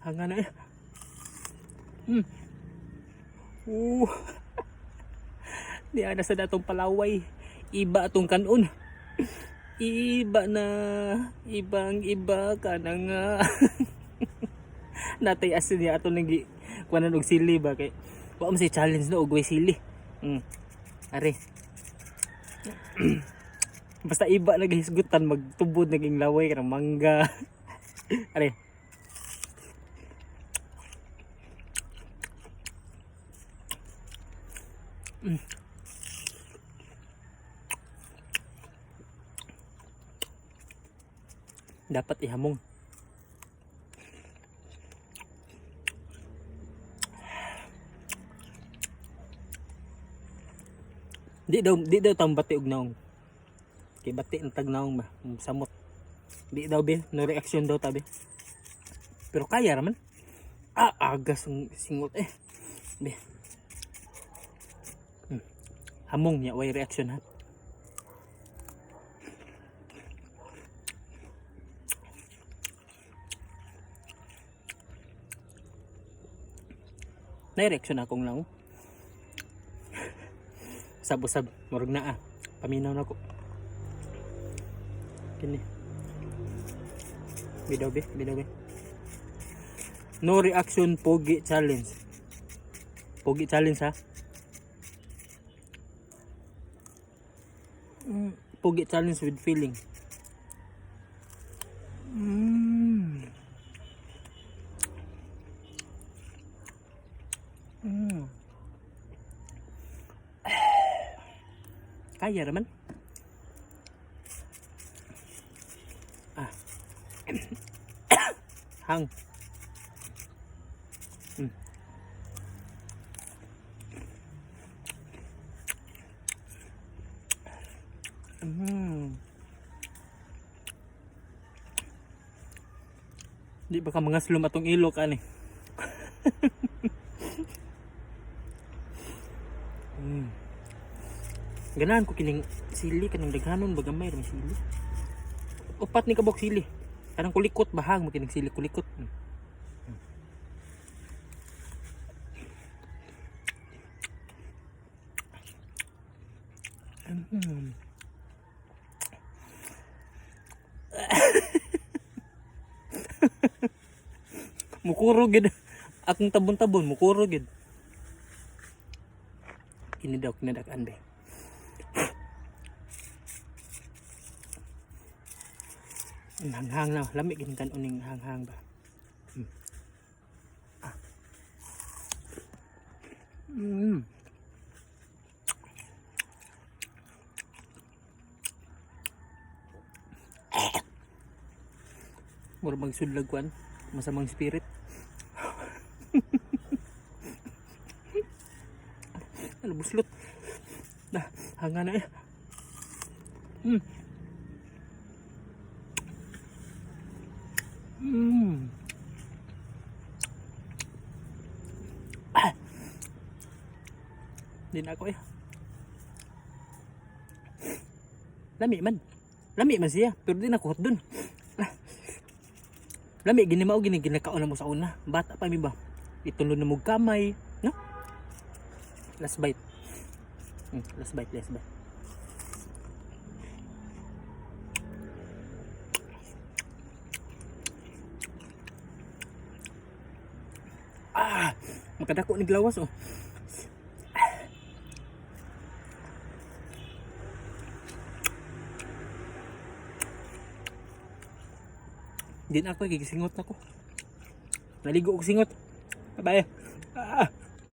Hanga na eh. Di ana sa datong palaway. Iba atong kanon. Iba na. Ibang iba ka na nga. Natay asin niya ato nang kuanan og sili ba kay wa man say challenge no og way sili. Are. Basta iba na gihisgutan magtubod naging laway kanang mangga. Are. Dapat ihamong. Di daw tambati og naong. Kay bati ang tagnaong ba, samot. Di daw be, no reaction daw tabi. Pero kaya raman. Ah, agas ang singot eh. Be. Hamong niya, way reaction ha. Nay reaction akong lang. Sab-usab, murag na ah. Paminaw na ko. Kini. Bidaw be, bidaw be. No reaction pogi challenge. Pogi challenge ha. Pogi challenge with feeling. Kaya raman. Ah. Hang. Di ba ka mga slum atong ilok ani? Ganahan ko kining sili kanang daghanon ba gamay ra may sili. Upat ni kabok sili. Kanang kulikot bahang mo kining sili kulikot. Mukuro gid. Akong tabon-tabon mukuro gid. Kini daw kinadak-an be. Ang hanghang na, lami gid kan uning hanghang ba. Ah. Mura magsudlag kwan, masamang spirit. Ano buslot? Na, hanga na eh. Ah. Di na ako eh. Lami man. Lami man siya, pero di na ko dun. Ah. Lami gini mao gini ginakaon na mo sa una. Bata pa mi ba? Itulon na mo kamay, no? Last bite. Last bite, last bite. Ah, makadako ni glawas oh. Di na ako, gigisingot na ko. Naligo og singot. Bye. Ah.